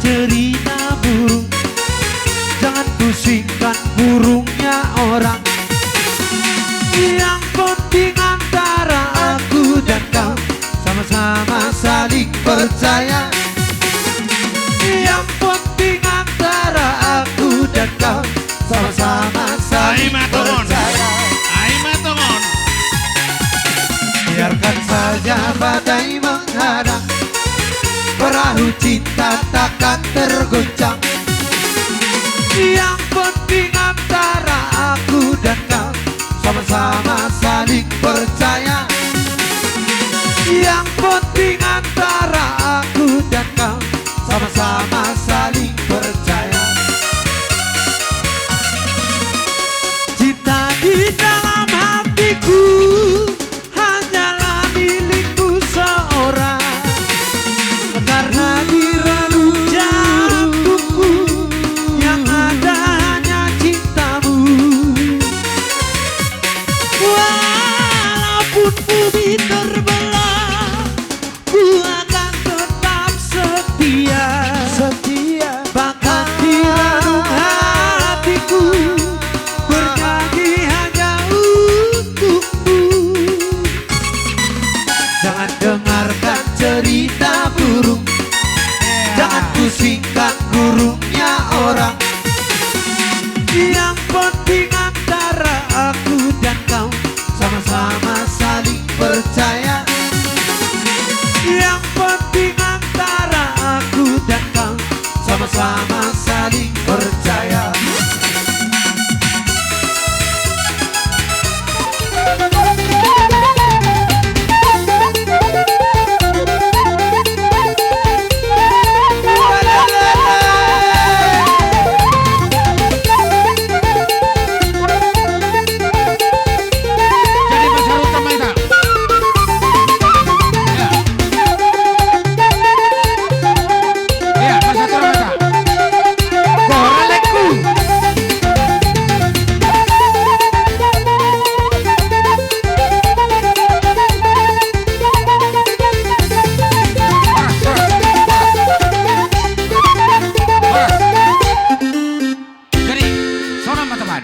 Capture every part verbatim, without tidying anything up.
cerita burung, jangan pusingkan burungnya orang. Yang penting antara aku dan kau sama-sama saling percaya. Yang penting antara aku dan kau sama-sama saling percaya. Ai ma tongon. Biarkan saja badai menghadang, perahu cinta takkan tergoncang. Yang penting antara aku dan kau sama-sama saling percaya. Yang penting antara aku dan kau sama-sama saling percaya. Cinta di dalam hatiku hanyalah milikmu seorang. Karena diramu jantungku, yang ada hanya cintamu. Walaupun bumi terbelah, ku akan tetap setia. Setia. Bahkan di relung hatiku bernyanyi hanya untukmu. Jangan dengarkan cerita burung. Jangan pusingkan burungnya orang. Yang penting antara aku dan kau sama-sama saling percaya. Yang penting antara aku dan kau sama-sama saling percaya. Jadi, Mas Harun, tambah kita. Ya. Ya, Mas Harun, tambah kita. Koraleku. Jadi, songon on ma, teman.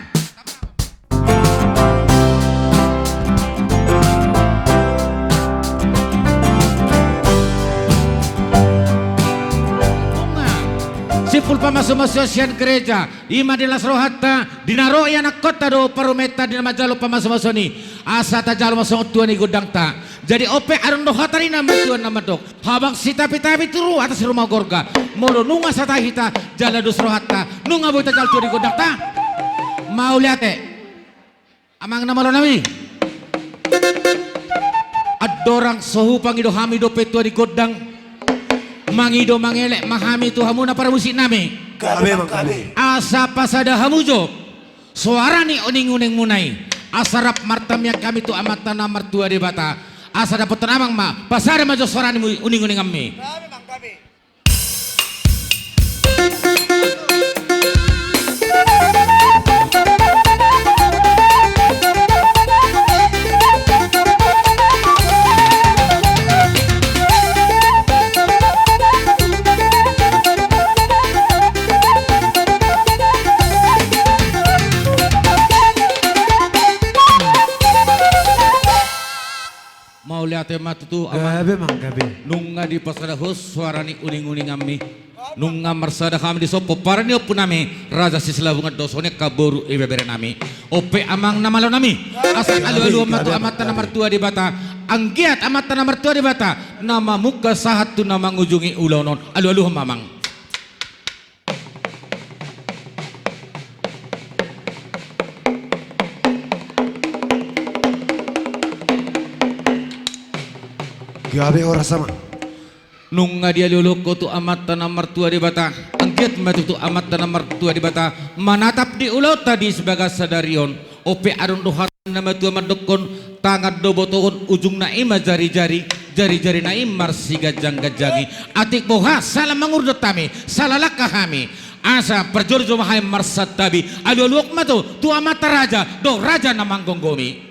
Nunga simpul pamasumasuon sian gereja, i ma di las rohanta, di na ro ianakkonta dohot parumaenta di na manjalo pamasumasuon i, asa tajalo ma songon tua ni gondangta. Jadi on pe adong do hata ni na martua na mandok: Habang sitapitapi tu atas rumah gorga, molo nunga sahat hita jala dos rohanta, nunga boi tajalo tua ni gondangta. Mauliate. Amang na malo nami, andorang so hupangido hami dope tua ni gondang, mangido mangelek ma hami tu hamuna parmusik nami. Gabe, Amang, gabe. Asa pasada hamu jo soara ni uninguning muna i, asa rap martangiang hami tu Amanta na martua Debata. Asa dapotan Amang ma, pasada ma jo soara ni uninguninganmi. Mauliate ma tutu, Amang. Gabe, Amang, gabe. Nunga dipasada ho soara ni uninguninganmi. Nunga marsada hami dison pomparan ni ompu nami, Raja Sisilabungan dohot songon i angka boru ibebere nami. On pe, Amang na malo nami, asa alualuhon ma tu Amanta na martua Debata. Anggiat Amanta na martua Debata na mamungka sahat tu na mangujungi ulaon on. Alualuhon ma, Amang. Gabe horas, Amang. Nunga dialualuhon ho tu Amanta na martua Debata, anggiat ma tutu Amanta na martua Debata manatap di ulaonta di bagasan sadari on. On pe adong do hata na matua mandokkon, tangan do botohon, ujungna i ma jarijari, jarijarina i marsiganjangganjangi. Atik boha sala mangurdot hami, sala langka hami, asa parjolo jo ma hami marsantabi. Alualuhon ma tutu tu amanta raja dohot raja na manggomgomi.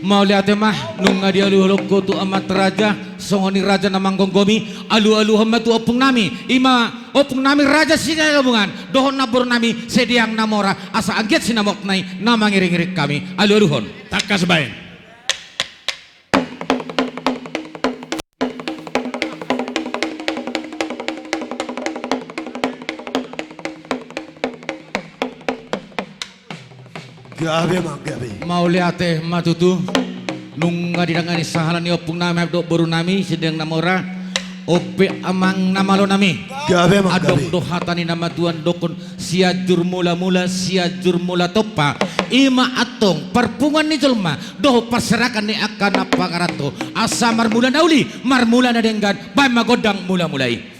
Mauliate ma, nunga dialualuhon ho tu amak raja, songon i raja na manggomgomi, alualuhon ma tu ompung nami, i ma ompung nami raja Sitinggabungan, dohot namboru nami Sideang Namora, asa anggiat sinamotna i na mangiringiring hami, alualuhon. Tangkas baen. Gabe ma, gabe. Mauliate ma tutu. Nunga didangani sahala ni ompung nami dohot boru nami Sideang Namora. On pe amang na malo nami. Gabe ma, gabe. Adong do hata ni na matua mandokkon, Sianjur mulamula, Sianjur mula tompa. I ma antong parpunguan ni jolma dohot parserahan ni angka na pangaranto. Asa marmula na uli, marmula na denggan, baen ma gondang mulamula i.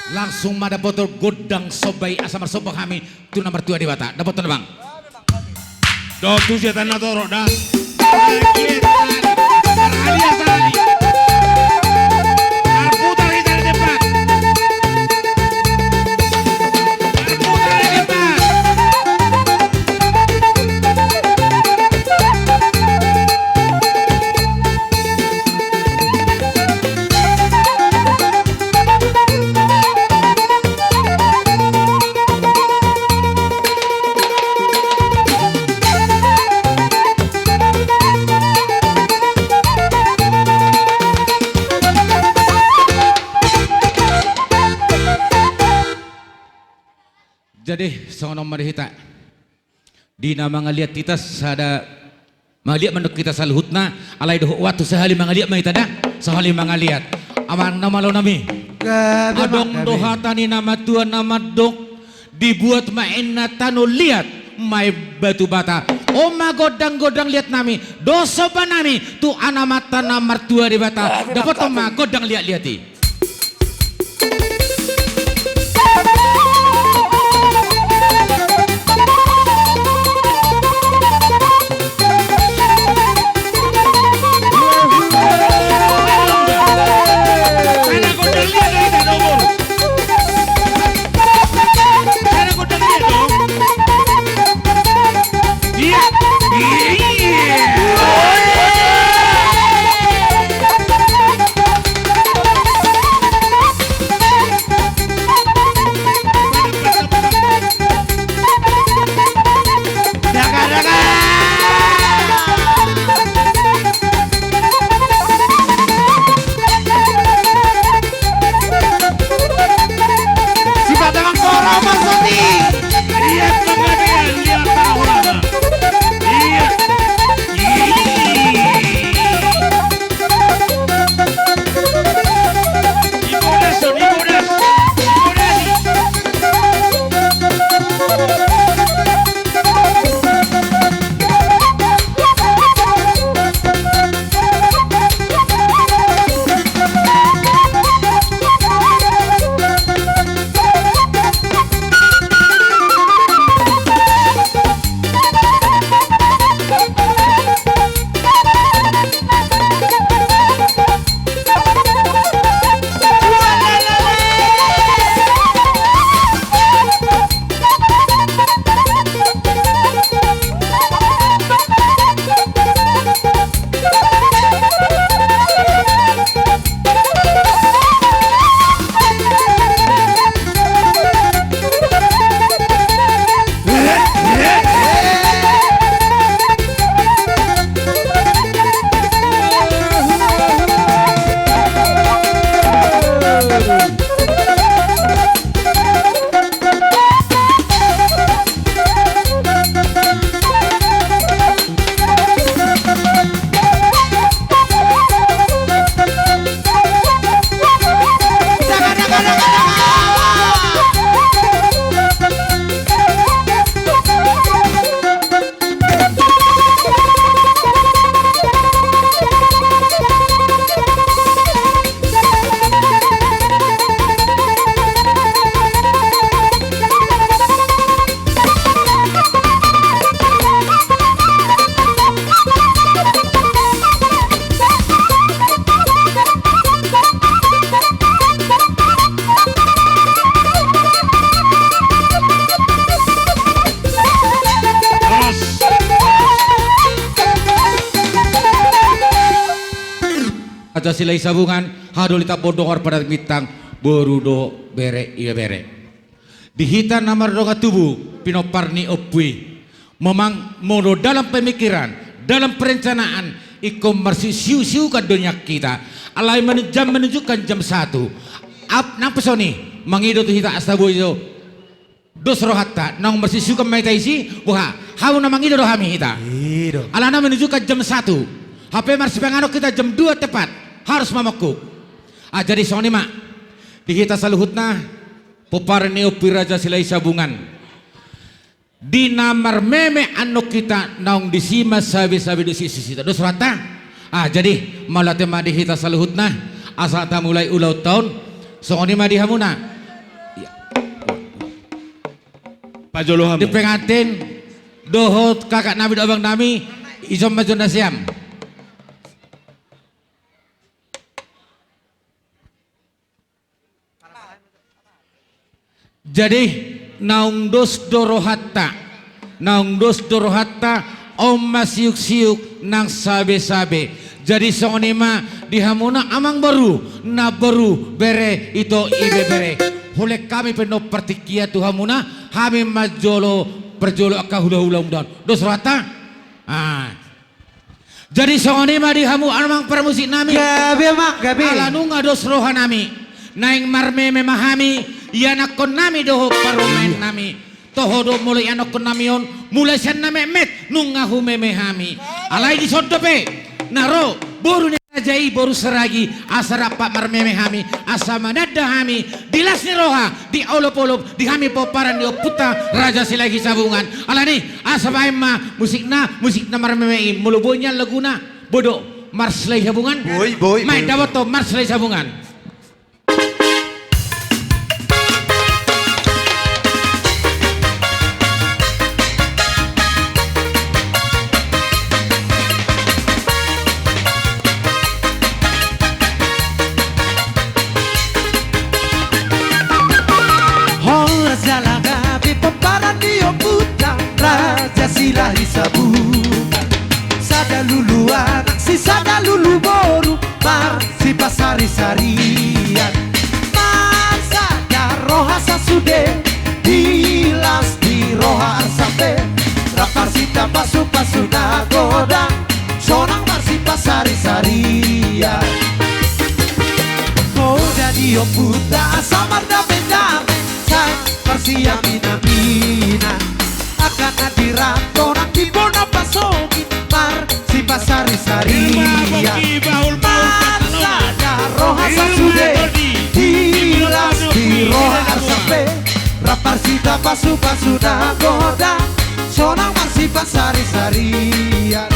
Langsung ma dapothon gondang somba i asa marsomba hami tu na martua Debata. Dapothon, amang. Dohot tu si hata na torop da. Marputar hita di tempat. Marputar di tempat. Jadi, songon on ma di hita. Di na mangaliat hita sada, mangaliat mandok hita saluhutna, alai dohot waktu sahali mangaliat ma hita da, sahali mangaliat. Amang na malo nami. Gabe ma, gabe. Adong do hata ni na matua na mandok, dibuat ma inna tano liat, maen batu bata. On ma gondang-gondang liat nami, dohot somba nami, tu Amanta na martua Debata. Gabe ma, gabe. Dapothon ma gondang liat-liat i. Silahi Sabungan, Hadoli Tambun Dongar Padang Bintang, boru dohot bere ibebere. Di hita na mardongan tubu, pinompar ni ompu i. Memang molo dalam pemikiran, dalam perencanaan, ingkon marsiuksiukan do nian hita. Alai menun-, jam menunjukkan jam satu. Ap-, nang pe songon i, mangido tu hita asa boi do. Dos rohanta, naung marsiuksiukan ma hita disi, boha, hamu na mangido do hami hita. I do. Alana menunjukkan jam satu. Hape marsipanganon hita jam dua tepat. Harus mamangkuk. Ah, jadi songon i ma. Di hita saluhutna, pomparan ni Ompu i Raja Silahi Sabungan. Di na marmeme annon hita naung disi ma sabesabe dos i sisita. Dos rohanta. Ah, jadi, mauliate ma di hita saluhutna, asa tamulai ulaonta on, songon i ma di hamuna. Pajolo hamu. Di pengantin, dohot kakak nami dohot abang nami, ison ma jolo nasiam. Jadi, naung dos do rohanta, naung dos do rohanta, on ma siuksiuk nang sabesabe. Jadi, songon i ma di hamuna amangboru, namboru, bere, ito, ibebere. Hulehon hami pe on partingkian tu hamuna, hami manjolo parjolo angka hulahula on. Dos rohanta? Ah. Jadi songon i ma di hamu amang parmusik nami. Gabe ma, gabe. Ala nunga dos roha nami. Naeng marmeme ma hami, ianakhon nami dohot parumaen nami. Toho do molo ianakhon nami on, mulai sian na metmet, nunga humeme hami. Alai dison dope, na ro, boru ni raja i, boru Saragi, asa rap marmeme hami, asa mananda hami, di las ni roha, di olopolop, di hami pomparan ni ompunta Raja Silahi Sabungan. Alani, asa baen ma musikna, musik na marmeme i, molo boi nian laguna, boi do, Marsilahi Sabungan. Boi, boi, boi. Maen, dapothon, Marsilahi Sabungan. Horas jala gabe pomparan ni ompunta Raja Silahi Sabungan. Sada lulu anak si sada lulu boru, marsipasarisarian. Marsada roha sasude, di las ni roha arsak be. Rap marsinta pasupasu na godang, sonang marsipasarisarian. Poda ni ompunta asa mardamedame, sai marsiaminaminan. Angka na di ranto nang di bona pasogit, marsipasarisarian. Marsada roha sasude, di las ni roha arsak be. Rap marsinta pasupasu na godang, sonang marsipasarisarian.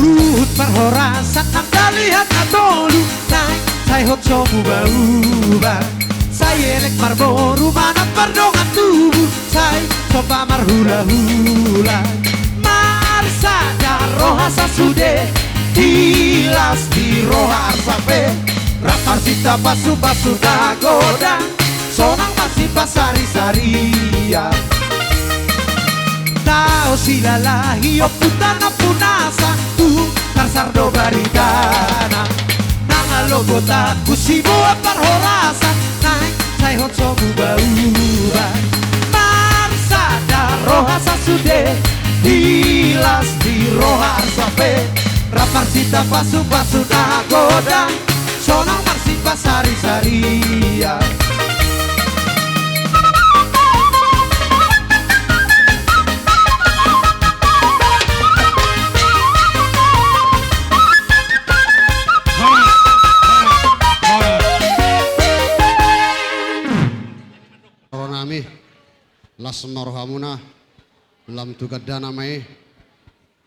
Ruhut parhorasan nang dalihan na tolu, naeng sai hot so mubauba. Sai elek marboru manang mardongan tubu, sai somba marhulahula. Marsada roha sasude, di las ni roha arsak be. Rap marsinta pasupasu na godang, sonang marsipasarisarian. Tao Silalahi ompunta Nampunasa, tu Karsar do baritana. Nang alo gotakku siboan parhorasan, naeng sai hot so mubauba. Marsada roha sasude, di las ni roha arsak be. Rap marsinta pasupasu na godang, sonang marsipasarisarian. Ro nami, las ma rohamuna, lam tu gandana ma i.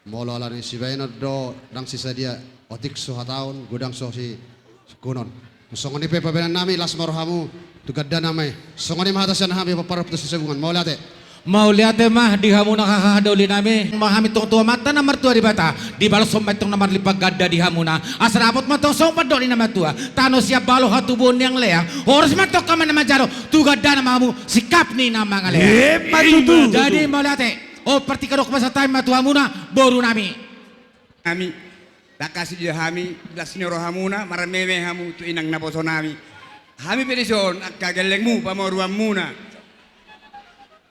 Molo ala ni sibaenon do ndang sisadia otik so hataon, godang so sisungkunon. Songon i pe pambahenan nami, las ma rohamu tu gandana ma i. Songon i ma hata sian hami, paparop tu sisebungan. Mauliate. Mauliate ma di hamu na haha doli nami. Ma hami tong tu Amanta na martua Debata, dibaloshon ma tong na marlipat ganda di hamuna. Asa dapot ma tong songon pandok ni na matua, tano sian balo hatubuan ni angleang. Horas ma tong hami na manjalo, tu gandana ma hamu singkap ni na mangalean. Emma tutu. Jadi mauliate. O, partingki on pasahat hami ma tu hamuna, boru nami. Hami, tangkas dia hami, las ni rohamuna, marmeme hamu tu inang naposo nami. Hami pe dison, angka gellengmu, pamoruanmuna.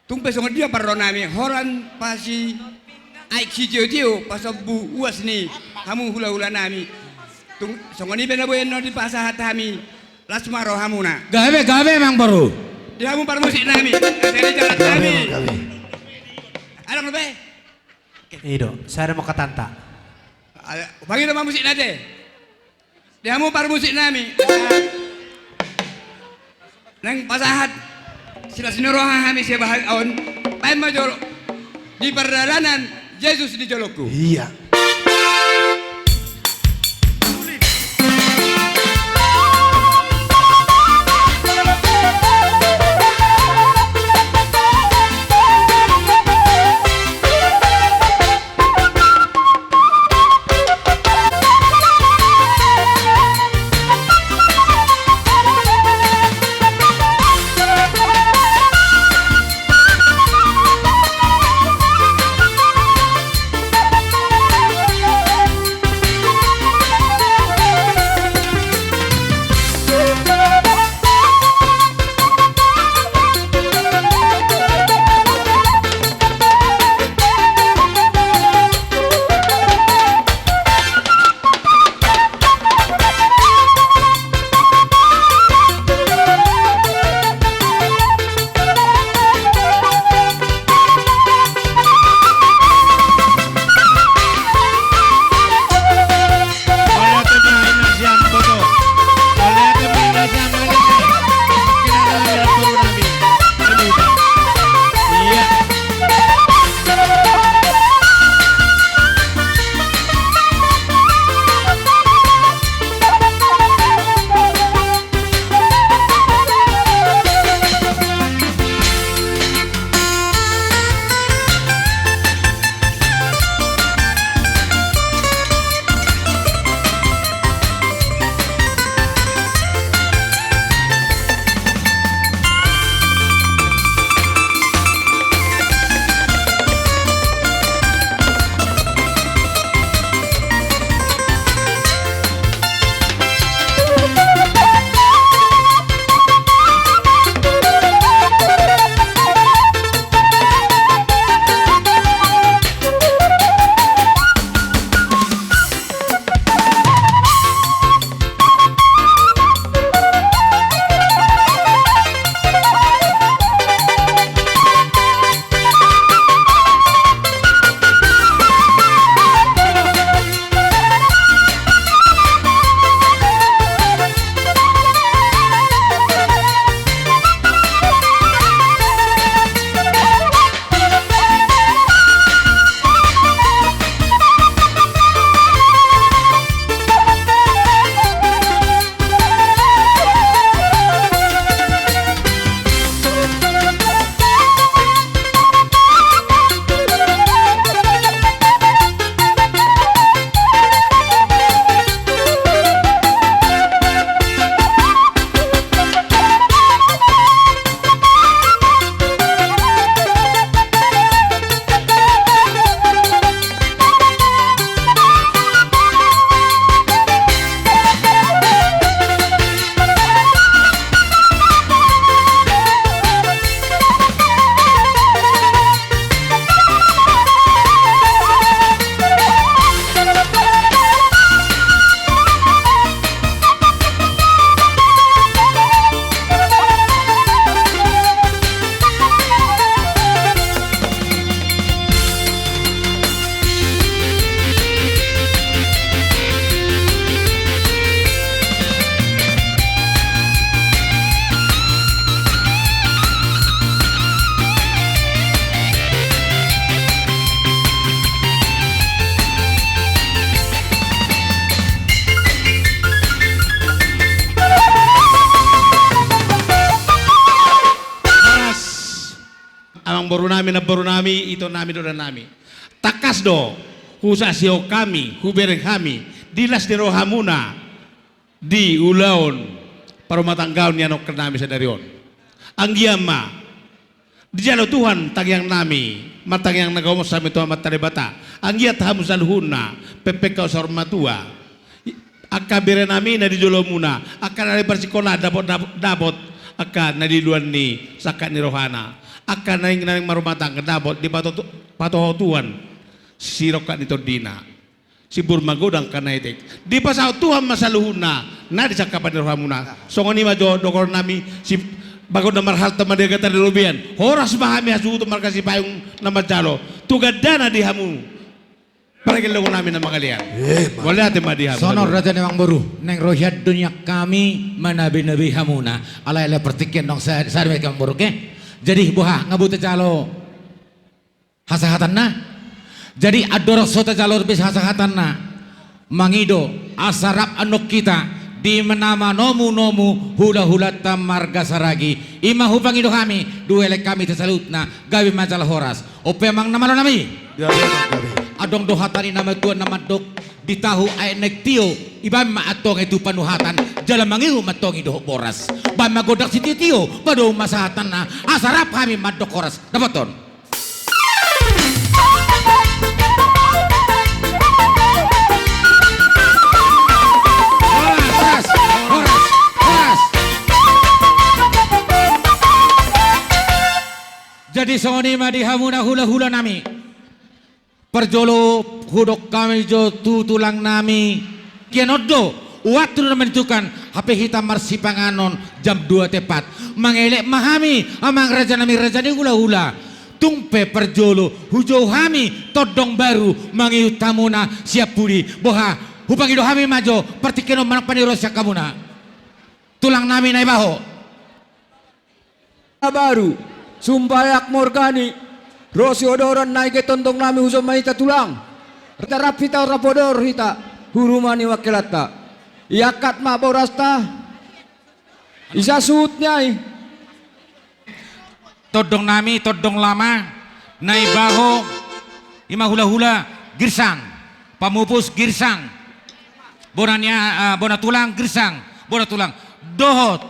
Tung pe songon dia parro nami, holan pasi aek sitiotio, pasombu uas ni hamu hulahula nami. Tung songon i pe na boi annon dipasahat hami, las ma rohamuna. Gabe, gabe, amang boru. Di hamu parmusik nami, asa di jalan nami. Gabe, gabe. Adong dope? I do, sada ma hatanta. Ala, pangido ma musik nate. Di hamu parmusik nami. Naeng pasahat silas ni roha hami sian bahen on. Bahen ma jolo. Di pardalanan Jesus di jolongku. Iya. Amangborunami, namborunami, itonami, dodanami. Tangkas do husasihon hami, hubereng hami di las ni rohamuna di ulaon parumatanggaon ni anaknami sadari on. Anggiat ma dijalo Tuhan tangiangnami, martangiang na gomos hami tu Amanta Debata. Anggiat hamu saluhutna pepengka saur matua, angka berenami na di jolomuna, angka na di parsikola dapot, dapot, dapot angka na di luan ni sangkap ni rohana, angka naeng, naeng marumah tangga dapot dipatoho Tuhan sirongkap ni tondina. Simbur magodang angka na etek, dipasaut Tuhan ma saluhutna na di sangkapan ni rohamuna. Songon i ma jo dohononnami, si, bagot na marhalto ma di agatan di robean, horas ma hami hasuhuton marga Sipayung na manjalo tu gandana di hamu. Pargelongonami na mangalean. Eh, ma- Mauliate ma di hamu. Songon raja ni amangboru, naeng ro hian do nian hami manabenabei hamuna. Alai, alai partingkian, dong sa-, sada ma i amangboru, oke? Jadi boha, nga boi tajalo hasahatanna? Jadi andorang so tajalo be hasahatanna, mangido asa rap annon hita di na manomunomu hulahulanta marga Saragi. I ma hupangido hami, dielek hami tu saluhutna, gabe ma jala horas. On pe, amang na malonami. Gabe, gabe. Adong do hata ni na matua na mandok, ditahu aek naeng tio, dibaen ma antong i tu panuhatan, jala mangihut ma antong i dohot boras. Baen ma gondang sitiotio, padomu ma sahatanna, asa rap hami mandok horas. Dapothon. Horas, horas, horas, horas. Jadi songon i ma di hamuna hulahulanami. Parjolo hudok hami jo tu tulangnami. Hian on do waktu na menentukan, hape hita marsipanganon jam dua tepat. Mangelek ma hami, amang rajanami, raja ni hulahula. Tung pe parjolo hujou hami tondong baru mangihut hamuna sian pudi. Boha, hupangido hami ma jo, partingkian on manang pangidoan sian hamuna. Tulangnami Naibaho. Na baru, sumbayak morgani, ro sihodoran nai, ate tontongnami, hujou ma hita tulang. Rap hita, rap hita, rap hodor hita, hu ruma ni wangkilanta. Iangkat ma borasta. Asa suhut ni ai. Tontongnami, tondong lama, Naibaho, i ma hulahula, Girsang. Pamupus, Girsang. Bona ni a-, a, bona tulang, Girsang. Bona tulang. Dohot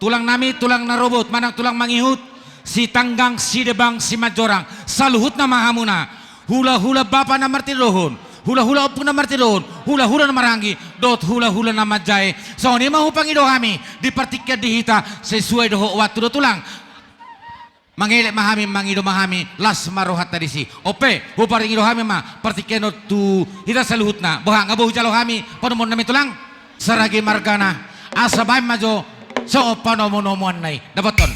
tulangnami, tulang na robot manang tulang mangihut, Sitanggang, Sidebang, Simanjorang. Saluhutna ma hamuna. Hulahula bapa na martinodohon, hulahula ompu na martinodohon, hulahula na marhahaanggi, dohot hulahula na manjae. Songon i ma hupangido hami, di partingkian di hita, sesuai dohot waktu do, tulang. Mangelek ma hami, mangido ma hami, las ma rohanta disi. On pe, hupangido hami ma partingkian on tu hita saluhutna. Boha, nga boi hujalo hami panomuonnami, tulang? Saragi margana. Asa baen ma jo songon panomunomuanna i. Dapothon.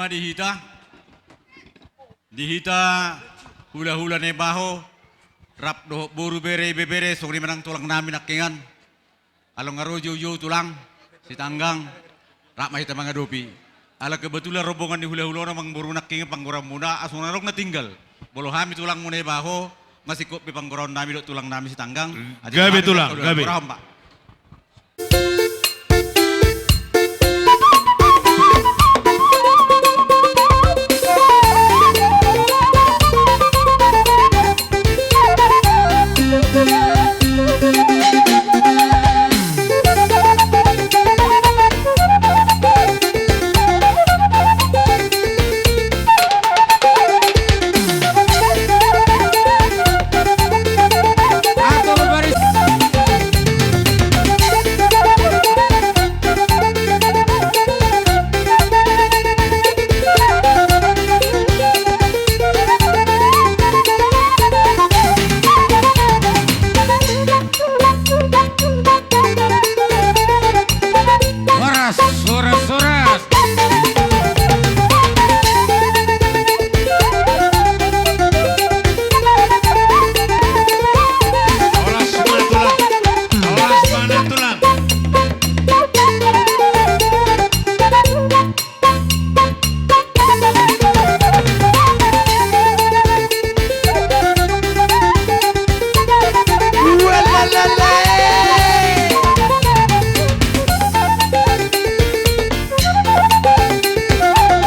Di hita, di hita hulahula Naibaho, rap dohot boru, bere, ibebere, songon i ma nang tulang nami nangkiningan. Ala nga ro joujou tulang Sitanggang, rap ma hita mangadopi. Ala kebetulan rombongan ni hulahula on, amang boru, nangkiningan panggoraonmuna, asa unang adong na tinggal. Molo hami tulangmu Naibaho, nga singkop be panggoraon nami dohot tulang nami Sitanggang. Gabe tulang, gabe. Panggoraon, Pak. Horas, horas, horas. Horas ma tulang. Horas ma tulang.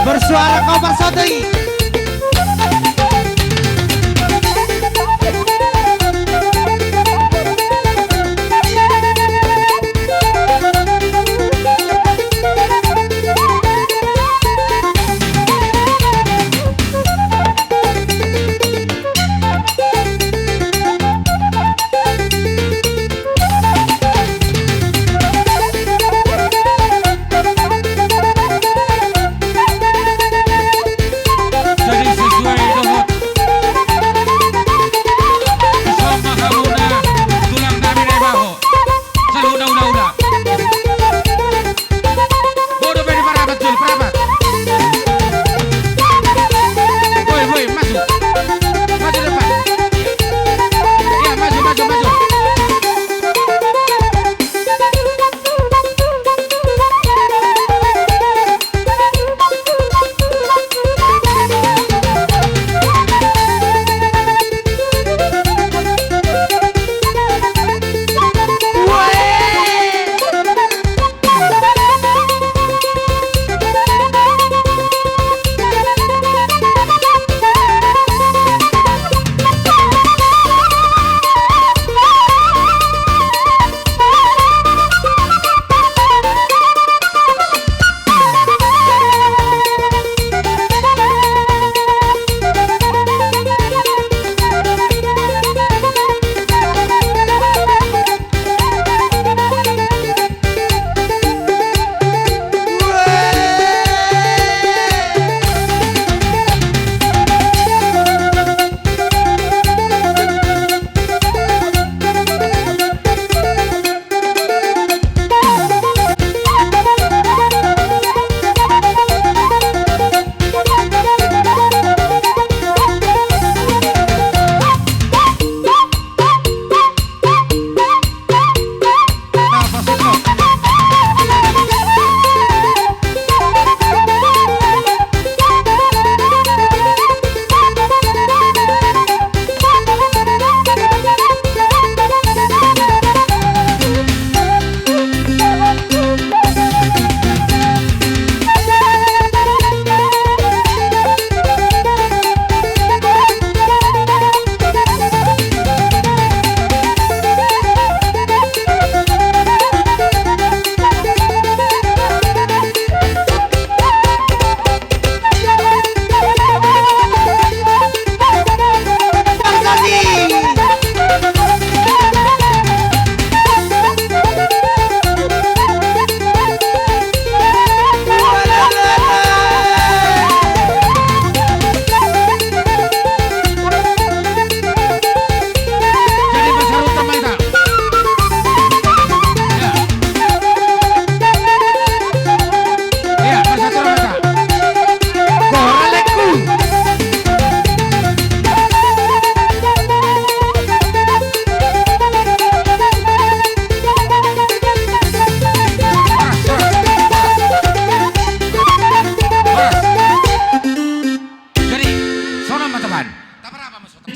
Bersuara kau, Pak Soti.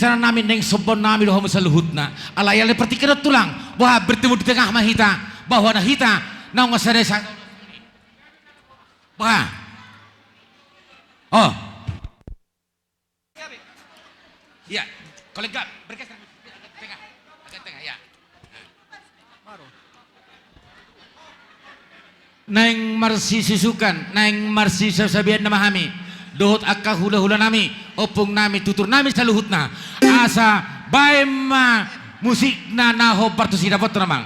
Saranami naeng sombonnami do hamu saluhutna. Alai alai partingkian on tulang. Boha, bertemu di tengah ma hita. Bahwa na hita naung sada sa-, boha. Oh. Iya, kolega, bergeser agak tengah. Agak tengah, ya. Naeng marsisusukan, naeng marsisasabian nama hami dohot angka hulahulanami, ompungnami, tuturnami saluhutna. Asa baen ma musikna na hombar tusi, dapotan, amang.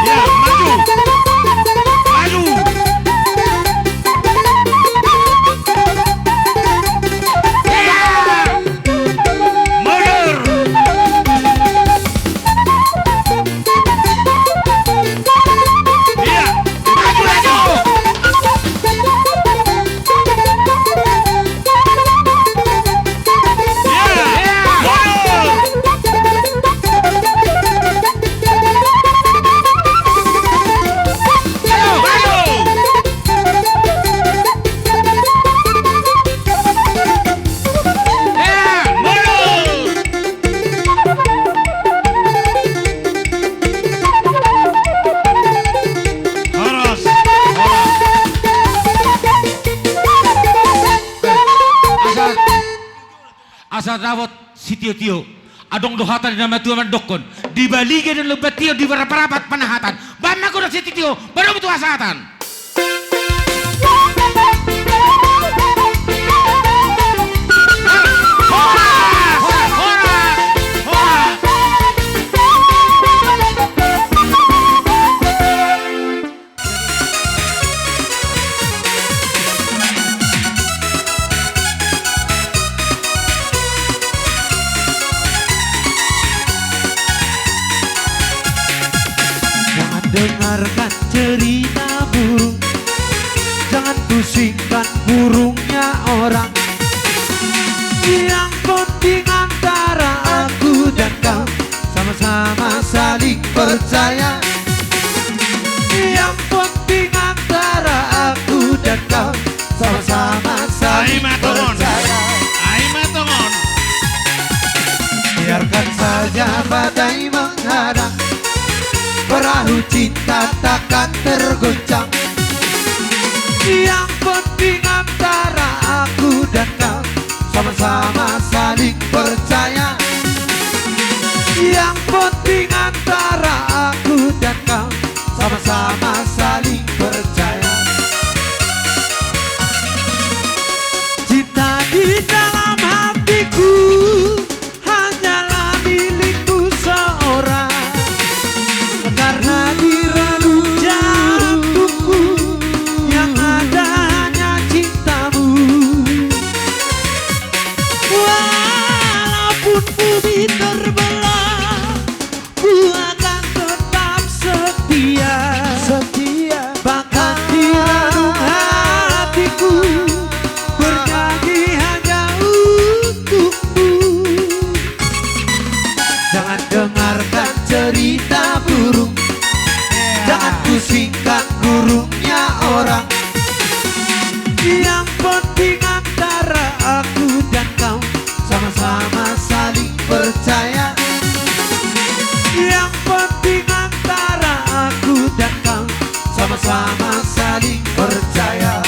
Ya, maju. Maju. Ya. Mundur. Ya. Maju, maju. Horas, horas. Asa, asa dapot sitiotio. Adong do hata ni na matua mandokkon, di baliga do na umbahen tio, di baraparapat panahatan. Baen ma godang sitiotio, baru butuh hasahatan. Horas! Horas! Horas! Jangan dengarkan cerita burung, jangan pusingkan burungnya orang. Yang penting antara aku dan kau sama-sama saling percaya. Yang penting antara aku dan kau sama-sama saling percaya. Ai ma tongon. Biarkan saja badai menghadang, perahu cinta takkan tergoncang. Yang penting antara aku dan kau sama-sama saling percaya. Yang penting antara aku dan kau sama-sama saling percaya. Cinta di dalam hatiku hanyalah milikmu seorang. Karena di relung jantungku yang ada hanya cintamu. Walaupun bumi terbelah, ku akan tetap setia. Setia. Bahkan di relung hatiku bernyanyi hanya untukmu. Jangan dengarkan cerita burung, jangan pusingkan burungnya orang. Yang penting antara aku dan kau sama-sama saling percaya. Yang penting antara aku dan kau sama-sama saling percaya.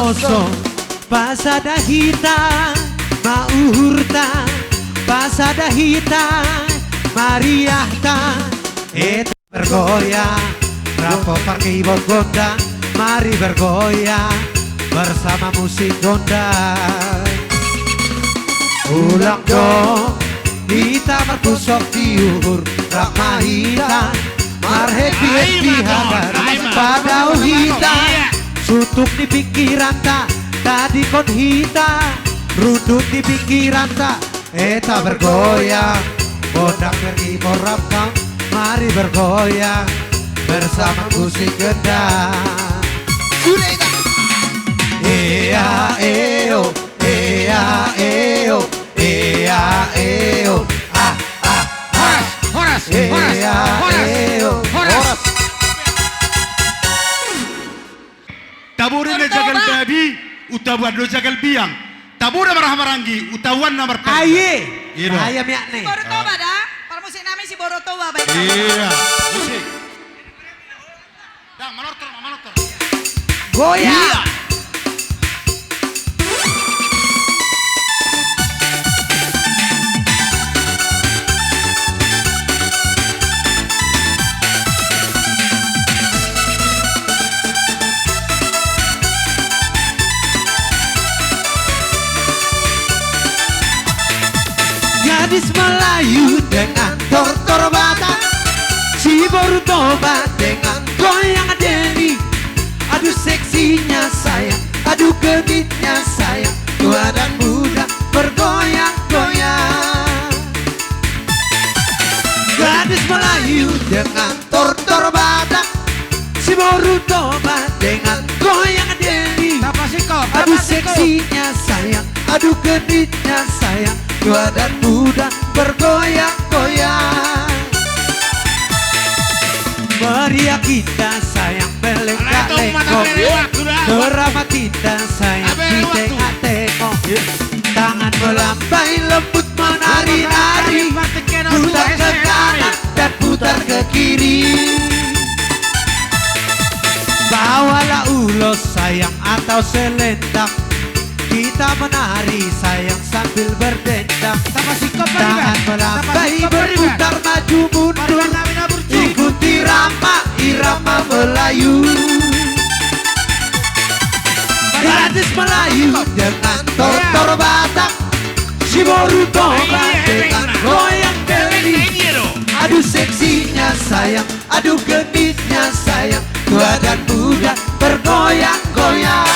Poso, pasada hita ma uhurta, pasada hita ma riahta, eta bergoyang, rap parkibot gondang, mari bergoyang bersama musik gondang. Ulang dong, hita marpusok di uhur, rap ma hita marhappy-happy habar, padao hita suntuk ni pingkiranta, tadingkon hita rundut ni pingkiranta. Eta bergoyang, gondang berkibot rap, mari bergoyang bersama musik gendang. Sudah itu. Ea eo, ea eo, ea eo. Ah, ah, ah. Horas, horas, horas, ea horas, eo, horas. Horas. Taburi na jagal babi, utabuan do jagal biang. Taburi marhaha maranggi, utabuan na marpanggi. Aye. Iya do. Aye miak ne. Siboru Toba da. Parmusik nami Siboru Toba baik. Iya. Musik. Dang, manortor, manortor. Goyang. Iya. Gadis Melayu dengan tortor Batak, Siboru Toba dengan goyang deli. Aduh seksinya sayang, aduh genitnya sayang, tua dan muda bergoyang-goyang. Gadis Melayu dengan tortor Batak, Siboru Toba dengan goyang deli. Tapa siko, tapa siko. Aduh seksinya sayang, aduh genitnya sayang, tua dan muda bergoyang-goyang. Meriah kita sayang, melengkak-lengkok. Drama kita sayang, di tengah-tengok. Tangan melambai lembut menari-nari, putar ke kanan dan putar ke kiri. Bawalah ulos sayang atau selendang, kita menari sayang sambil berdendang. Tangan melambai berputar maju mundur, ikuti irama, irama Melayu. Gadis Melayu dengan tortor Batak, Siboru Toba dengan goyang deli. Aduh seksinya sayang, aduh genitnya sayang, tua dan muda bergoyang-goyang.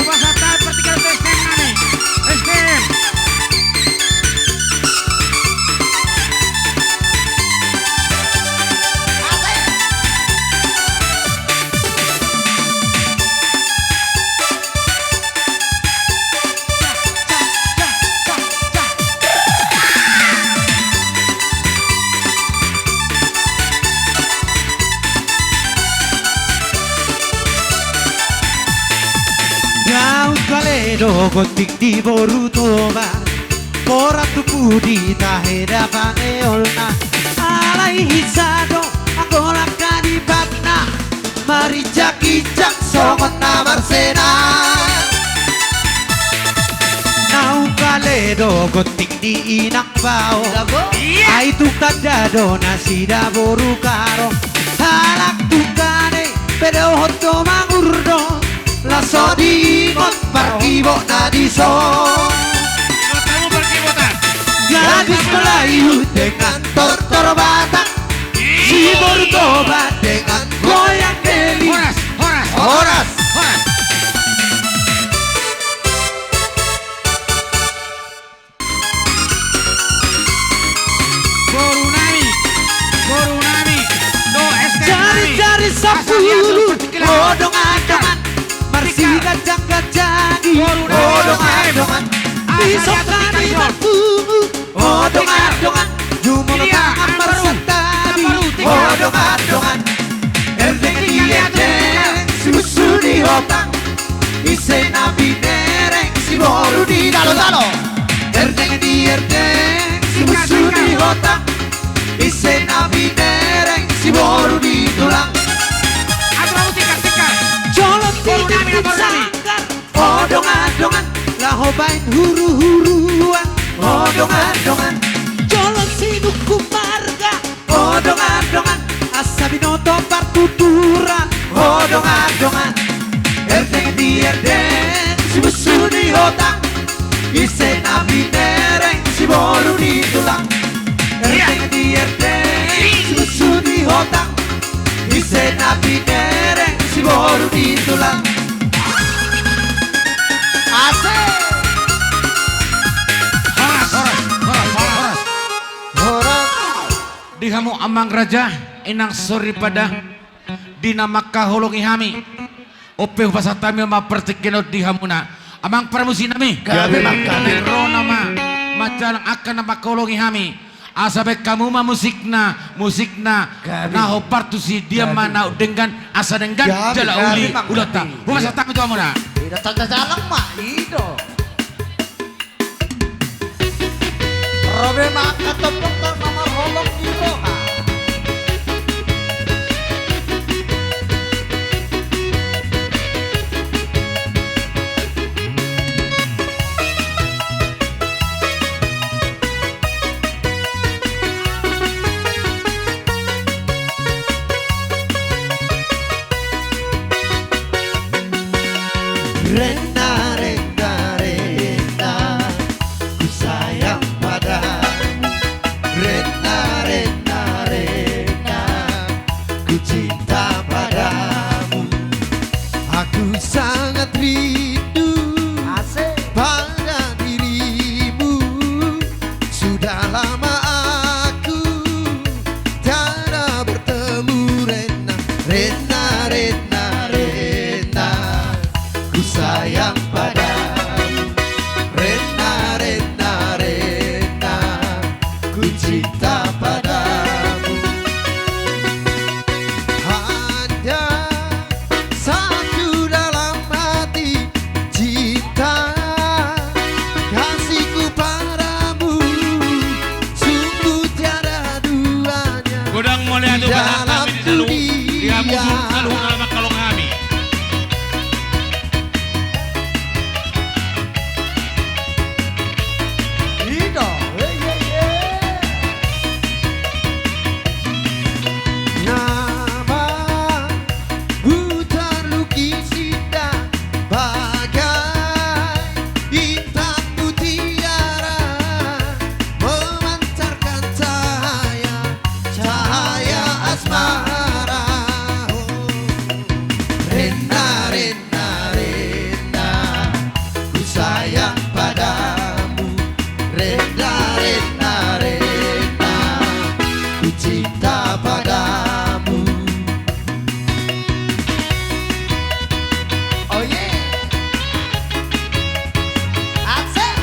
Upa sata partikel S T M nami. S T M. Daun kale do gonding di boru Toba, borat tu pudi tahe da pangeolna, alai hinsa do anggo langka ni patna. Marinjak-injak songon na marsena. Naung kale do gonding ni inang bao. Ai tung tanda do nasida boru Karo. Halak tung kale pe dohot do mangurdot, laos so diingot parkibot na dison. Gadis Melayu dengan tortor Batak, Siboru Toba dengan goyang deli. Horas, horas, horas, horas. Boru nami, boru nami, do S T M nami. Jari-jari sampulu, odong-odongan, marsiganjang-ganjangi, odong-odongan, di songkani marpungu. Odong-odongan, jumolo mangan marsantabi. Odong-odongan, erdeng di erdeng, simusu di hotang. Ise na binereng, siboru di tulang. Erdeng di erdeng, simusu di hotang. Ise na binereng, siboru di tulang. Sanggar. O dongan-dongan, laho baen huru-huruan. O dongan-dongan. Jolo sinungkun marga. O dongan-dongan, asa binoto partuturan. O dongan-dongan, erdeng di erdeng, sibusu di hotang. Ise na binereng, siboru ni tulang. Erdeng di erdeng, sibusu di hotang. Ise na binereng, siboru ni tulang. Asik. Horas, horas, horas, horas. Horas. Di hamu amang raja, inang soripada, di na mangkaholongi hami. On pe hupasahat hami ma partingkian on di hamuna. Amang parmusik nami. Gabe ma. Ro nama manjalang angka na mangkaholongi hami. Asa baen hamu ma musikna, musikna. Gabe. Na hombar tu si dia ma na denggan, asa denggan jala uli ulaonta. Hupasahat hami tu hamuna. Ida saja jalang ma, ido. Ro be ma angka tombok na marholong di roha. Rena, rena, rena, ku sayang padamu. Rena, rena, rena, ku cinta padamu. Aku sangat rindu pada dirimu. Sudah lama aku tiada bertemu, Rena, Rena, Rena, Rena, ku sayang padamu. Rena, Rena, Rena, ku cinta padamu. Hanya satu dalam hati cinta kasihku padamu, sungguh tiada duanya. Godang mauliate di dalam dunia. Di hamu saluhutna na mangkaholongi hami. Ido, ye, ye, ye. Nama mu terlukis indah bagai bintang mutiara, memancarkan cahaya, cahaya asmara. Oh, Rena, Rena, Rena, ku sayang padamu. Rena, Rena, Rena, ku cinta padamu. Oh yeah. Asik.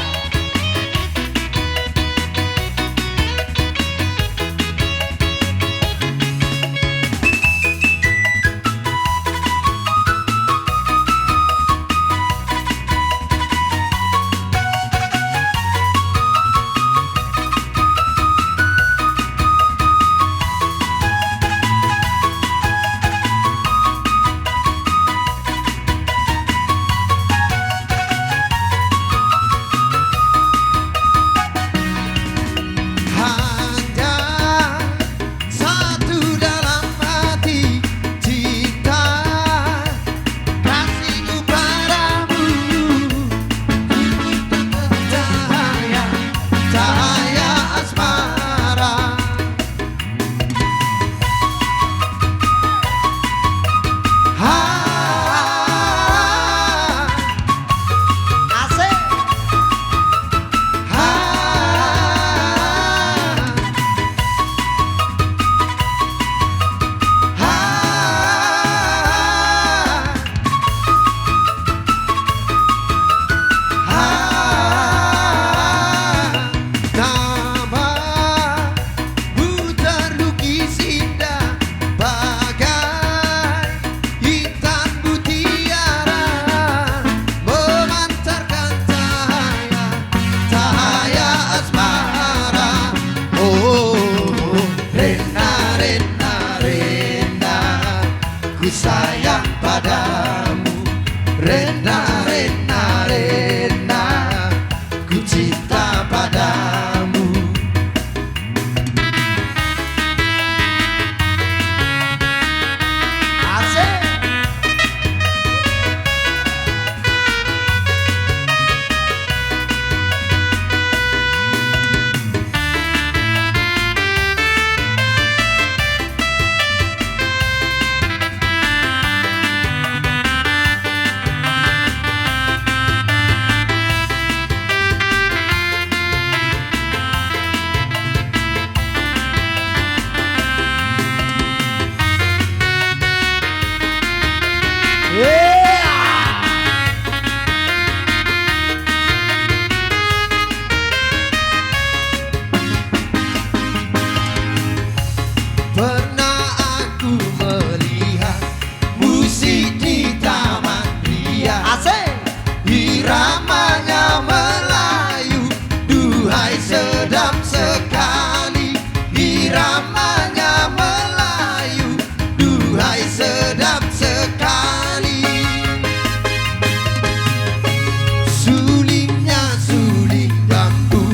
Hanya satu dalam hati cinta kasihku padamu, cahaya, cahaya asmara. Ha. Asik. Ha. Ha. Ha. Nama mu terlukis indah bagai bintang mutiara, memancarkan cahaya, cahaya asmara. Oh, Rena, Rena, Rena, ku sayang padamu. Rena, rena, rena, ku cinta padamu. Asik. Pernah aku melihat musik di Taman Ria. Asik. Iramanya Melayu, duhai sedap sekali. Iramanya Melayu, duhai sedap sekali. Sulingnya suling bambu,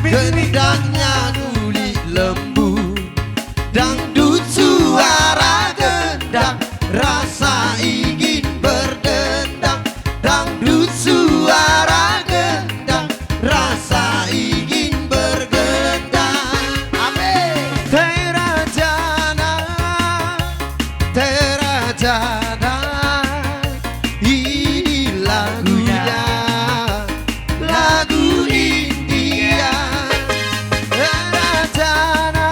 gendangnya kulit lembu. Dangdut suara gendang, rasa ingin berdendang. Dangdut suara gendang, rasa ingin bergendang. Amin. Terajana, terajana, ini lagunya. Lagu India. Terajana,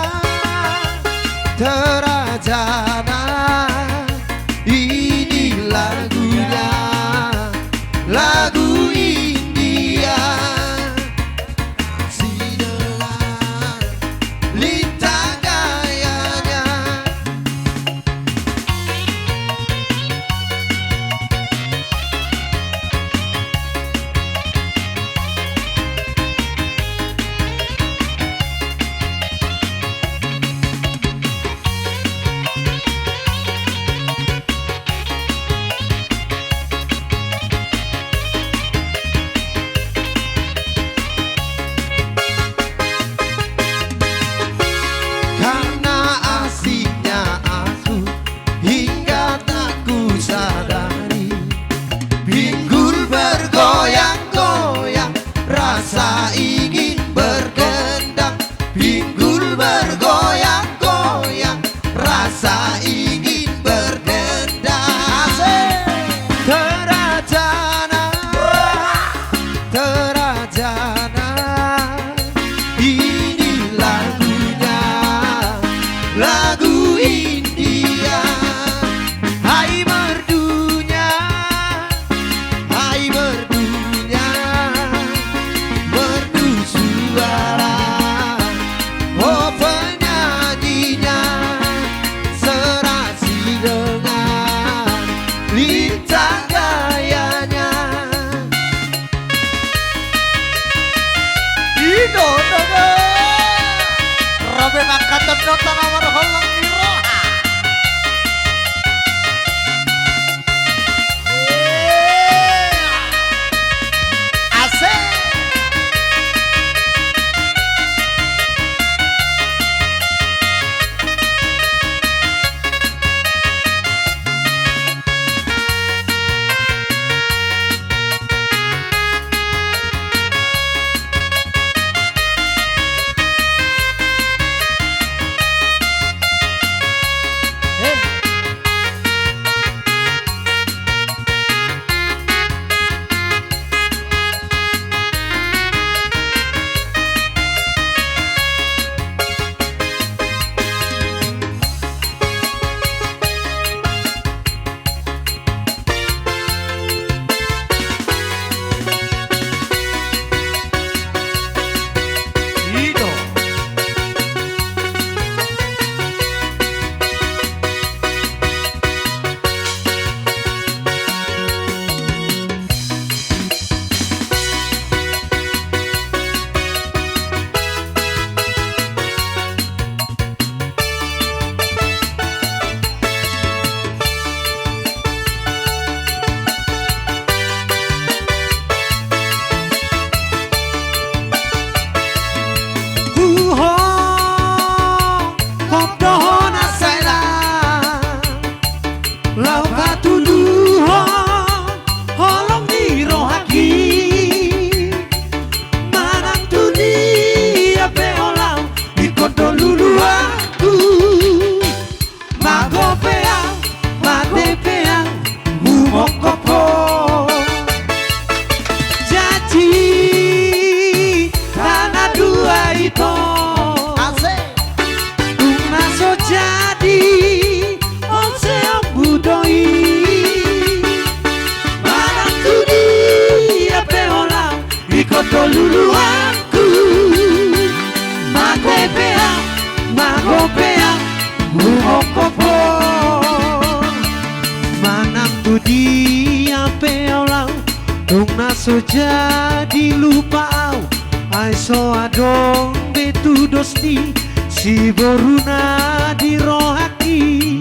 terajana, ini lagunya, lagu India. Sidola, lintang gayanya. Didok luluanku, mate pe au, mago pe au, humongkop ho. Manang tu dia pe au laho, tung na so jadi lupa au. Ai so adong be tudos ni siboruna di rohangki.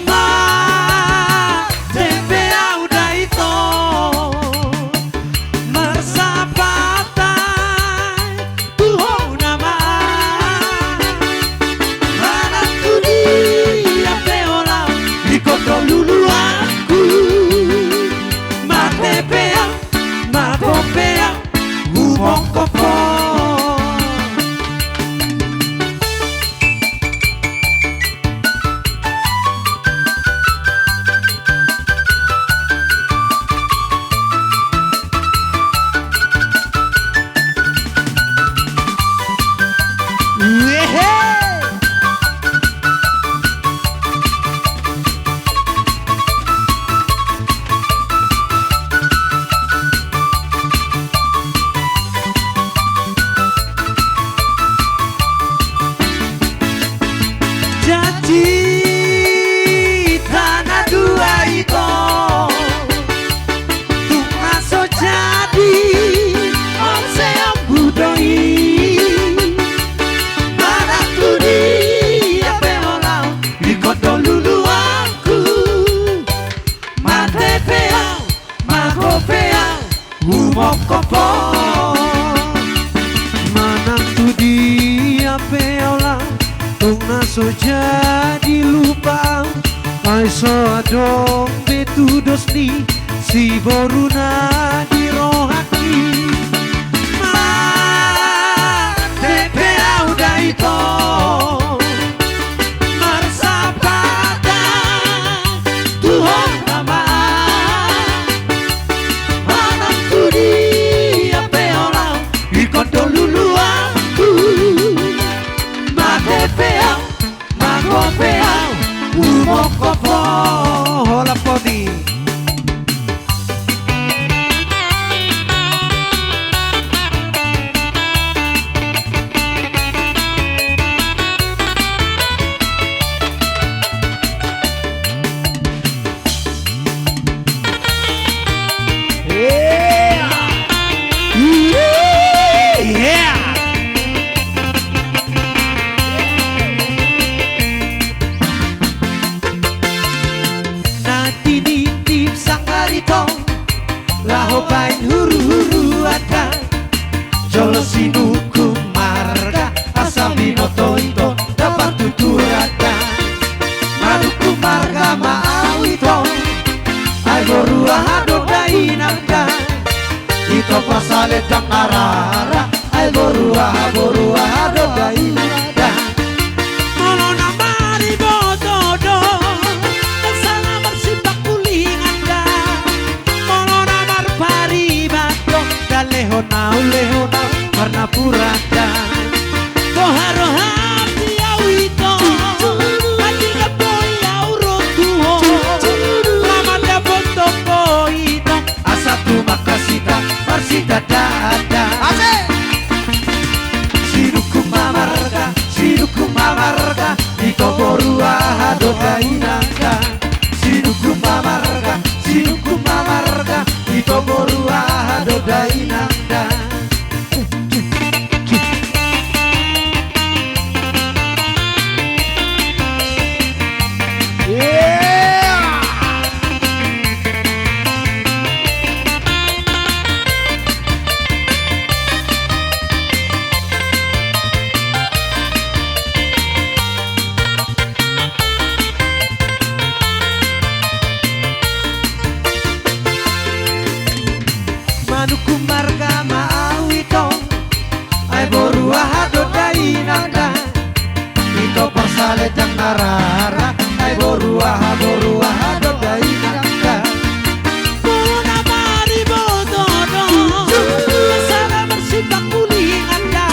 Mate pe au da ito, marsapatan tu ho nama. Manang tu dia pe au laho, ingkon do luluanku. Mate pe au, mago pe au, humongkop ho. Jadi hita na dua ito, tung na so jadi on se ombu do i. Manang tu dia pe au laho, ingkon do luluanku. Mate pe au, mago pe au, humongkop ho. Manang tu dia pe au laho, tung na so jadi lupa au. Ai so adong be tudos ni siboruna di rohangki. Mate pe au da ito, marsapatan tu ho nama. Manang tu dia pe au laho, ingkon do luluanku. Mate pe au, mago pe au, humongkop ho. Hola podi. Na tinitip sanggar ito, laho baen huru-huruan da. Jolo sinungkun marga, asa binoto ito, dapot tuturan da. Manungkun marga ma au ito, ai boru aha do da inang da. Ito pasalendang na rara, ai boru aha, boru aha do da inang da. Molo na mariboto do, ndang sala marsipakulingan da. Molo na marpariban do, ndang lehon au, lehon au marnapuran da. Boha roham di au ito, atik boi au ro tu ho. Lam ma dapot tong boi ito, asa tumangkas hita marsitandaan da. Asik. Sinungkun ma marga, sinungkun ma marga, ito boru aha do da inang da. Sinungkun ma marga, sinungkun ma marga, ito boru aha do da inang da. Manungkun marga ma au ito, ai boru aha do da inang da. Ito parsale jang na rara, ai boru aha, boru aha do da inang da. Molo na mariboto do, sala marsipakulingan da.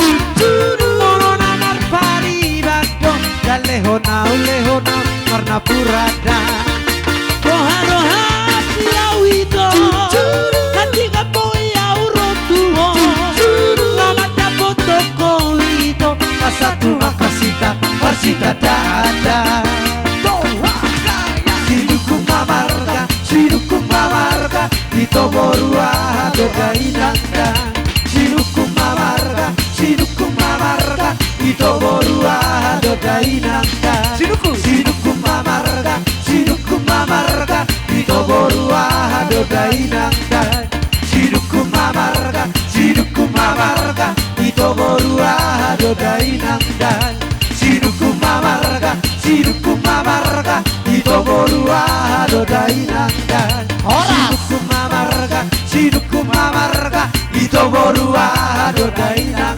Molo na marpariban do, ndang lehon au, lehon au marnapuran da. Boha roham di au ito, atik boi au ro tu ho. Ito boru aha do dainang da. Sinungkun ma marga, sinungkun ma marga. Ito boru aha do dainang da. Sinungkun. Sinungkun ma marga, sinungkun ma marga. Ito boru aha do dainang da. Sinungkun ma marga, sinungkun ma marga. Ito boru aha do dainang da. Sinungkun ma marga, sinungkun ma marga. Ito boru aha do dainang da. Horas. Sinungkun ma marga, sinungkun ma marga. Ito boru aha do dainang da.